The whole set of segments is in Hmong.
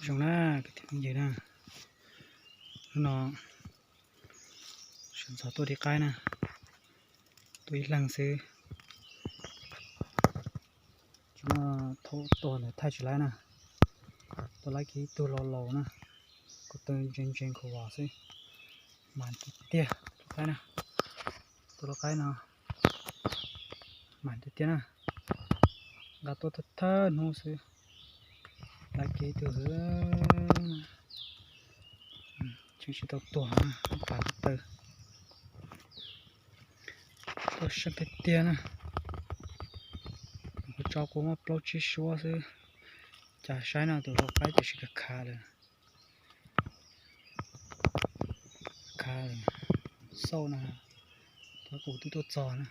Zoo na, kwv tij phooj ywg na, hnub no sawv ntxov tuaj de qaib na, tuaj ib leeg xwb. Tsis muaj thaub tua ntawd thaij tsis laib na, tua laib kiag ib tug laus laus na, ko taw ntse ntse nkhaus vos xwb. Mas tiag tiag tus qaib na, tus lau qaib no mas tiag tiag na, nqa tuaj thawj thawj hnub xwb, laib kiag ib tug xwb. Tseem tsis tau tuag, pas ko taw tuaj seej tiag tiag na. Kuv tso kuv muaj plaub tsib suab xwb, cas saib no tus lau qaib tiam sis khav khav lawm. Khav lawm, xauj no, tus qaib qus twb tuaj txog na,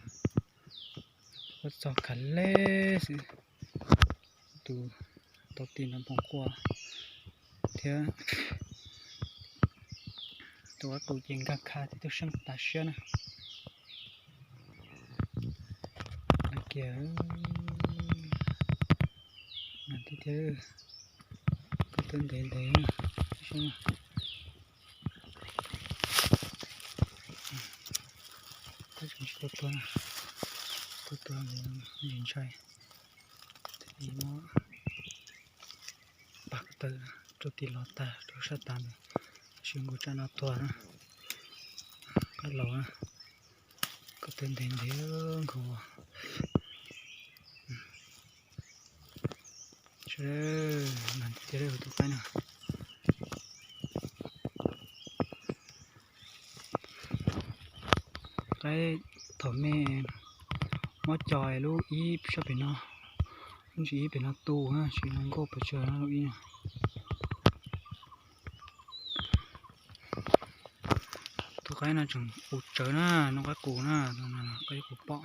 tuaj txog khav leb xwb. Tus tau tis nrov nphoo qua thiab, tus qaib qus ces nkag khav thiab tuaj seej tas siab na. Kiag, tiag tiag, ko taw ntev ntev na. Tab tseem tsis tau tuag, tuag tuag ntshai. Muab pas ko taw rau tim los tag rau sab tas ntawd, tab sis nkaus tsam no tuag na. Qaib laus na, ko taw ntev ntev nkhaus. Mas tiag tiag tus qaib no. Qaib thaum me muab co lub ib sab pem no, lub ntsis ib pem no tu na, tsis zoo nkauj pes tsawg lub ib no. Tus qaib no tseem qus tsawv na, no qaib qus na, qaib qus pom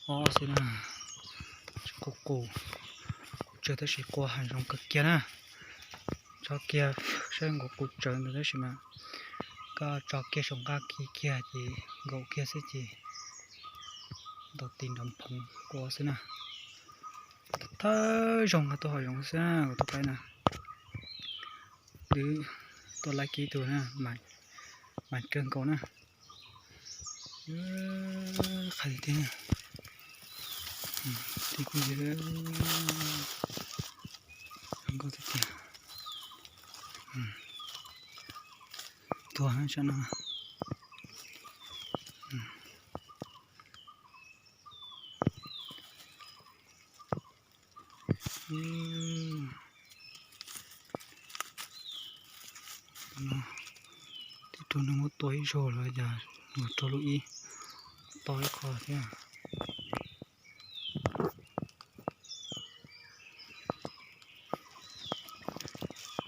ob xwb na, tseem qus qus, qus tsawv tab sis qua hav zoov kawg kiag na. Tso kiag saib nkaus qus tsawv ntawd tab sis mas koj tso kiag saum nqaj kiag kiag ces nkaus kiag xwb ces ntaus tis nrov nphoov qua xwb na. Thawj zaug nqa tuaj hav zoov xwb na, kuv tus qaib na. Twb tuaj laib kiag tus na, mas kawg nkaus na. Qhov tiag, ti kuj yog zoo nkauj tiag tiag. Tuag na tsam no. Tib tug neeg muab tua ib zaug lawm cas mus rau lub ib to ib qho thiab.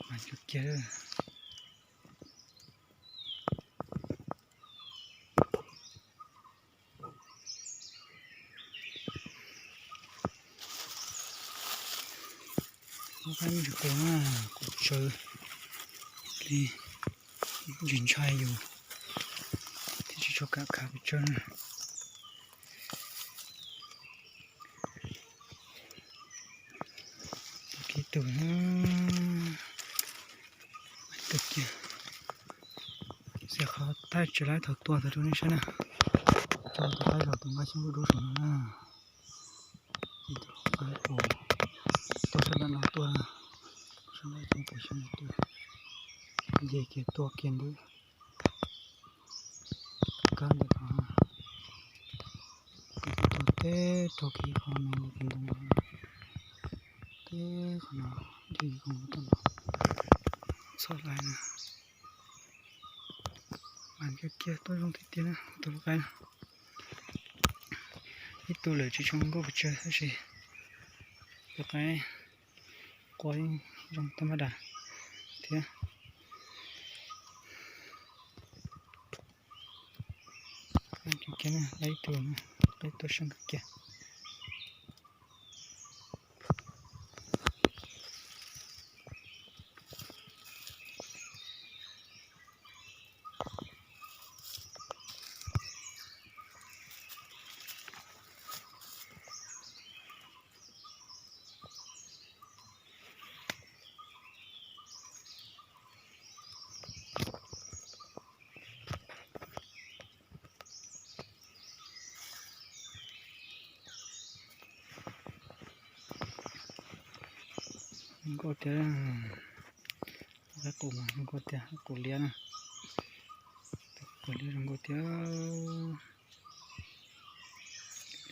Mas kiag kiag. Lub qaib me ntsis qus na, qus tsawv li, ntsis ntshai yus thiab tsis tshua kam khav pes tsawg na. Ib tug na, tus kiag, xia qhov thaij tsis laib thaum tuag tag rau nej saib na. Tuag tus qaib zaum tus nqaj xyoob dub dub saum no na. Tus qaib qus tuaj sab nram no tuaj, sab nram xyoob pem xyoob tuaj, nce kiag tuaj kiag ntawd. Kab ntawm no, tuaj teb rau kiag qhov me ntoo, teb qhov no, dej zoo tuaj no, txhob laib na. Mas kiag kiag tuaj zoo tiag tiag na tus lau qaib no. Ib tug lawm tsis tshua nkauj pes tsawg tab sis tus qaib qua yeej zoo tag mab das thiab. Kiag na, laib ib tug, qaib tuaj seej kawg kiag. Zoo nkauj tiag. Qaib qus mas zoo nkauj tiag, qaib qus liab na. Qaib qus liab zoo nkauj tiag.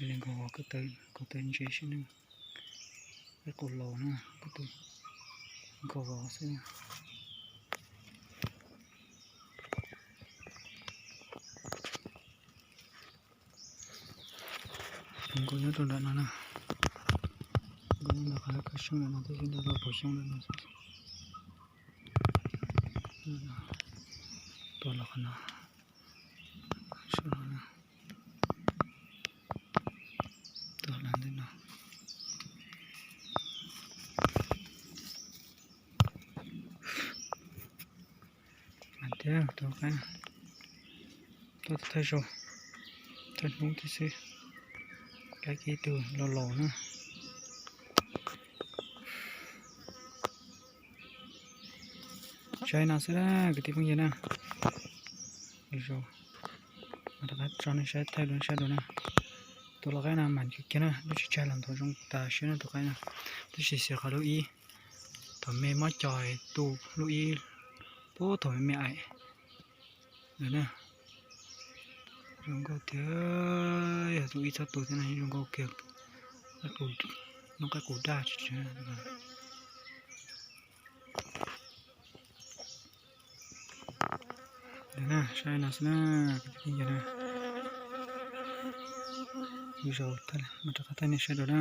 Li nkaus vos, ko taw ntse xwb na. Qaib qus laus na, ko taw nkaus vos xwb. Zoo nkauj nyob rau nram no na. Zoo nkauj nyob rau qhov lawv khawb seej nram no, tab sis nyob rau pem xyoob nram no xwb. Tuaj los qhov no, tuaj los ntawm no. Mas thiab tus qaib, tuaj thawj zaug, thawj hnub thiab xwb. Qaib kiv tus laus laus na. Saib no xwb na kwv tij phooj ywg na. Lwm zaus mam rov qab tso nej saib, thaij rau nej saib dua na. Tus lau qaib no mas kiag na, lub tsis tsag los nthuav zoo tas siab na tus qaib no. Tab sis xyov qhov lub ib, thaum me mob co tu lub ib, puag thaum me me aim lawm na. Zoo nkauj tiag, yog tus ib txhob tu thiab na zoo nkauj kiag. Qaib qus, lub qaib qus daj tsis tsag. Saib no xwb na, kwv tij phooj ywg na. Lwm zaus mam rov qab thaij nej saib dua na.